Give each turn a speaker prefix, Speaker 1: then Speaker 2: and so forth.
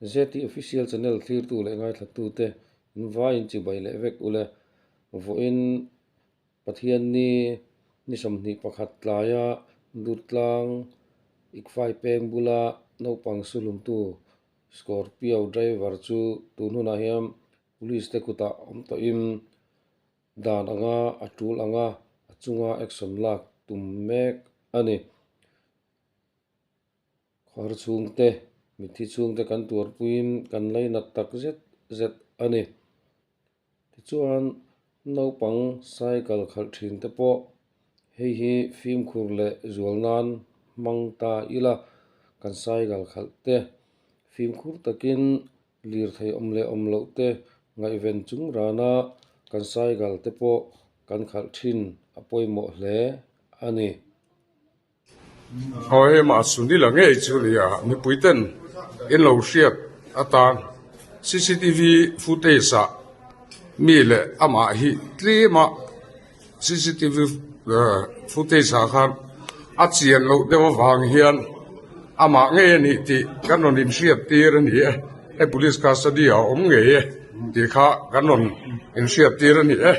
Speaker 1: ZT Official Channel thlirtu leh ngaithlatute in vaiin chibai leh vek ule. Vawiin Pathianni ni 21 tlaia Durtlang Ikfai peng bula naupang suhlumtu Scorpio driver chu tun hunah hian Police te kutah awm tawhin dan anga a tul anga a chunga action lak tum mek a ni. Khawhar chhungte, mitthi chhungte kan tuarpuiin kan lainat tak zet zet a ni. Tichuan, naupang cycle khalh thin te pawh hei hi fimkhur leh zual nan hmang ta ila kan cycle khalh te fimkhur takin lirthei awm leh awm loh te ngaihven chung rana kan cycle te pawh kan khalh thin a pawimawh hle a ni.
Speaker 2: Aw hei mah Sunil a ngei chu nia mipui ten in lo hriat atan cctv footage ah mi leh amah hi tlem a cctv footage ah khan a chian loh deuh avang hian amah ngei a nih tih kan rawn inhriat tir a ni e hei police custody ah a awm ngei e tih kha kan rawn inhriat tir a ni e.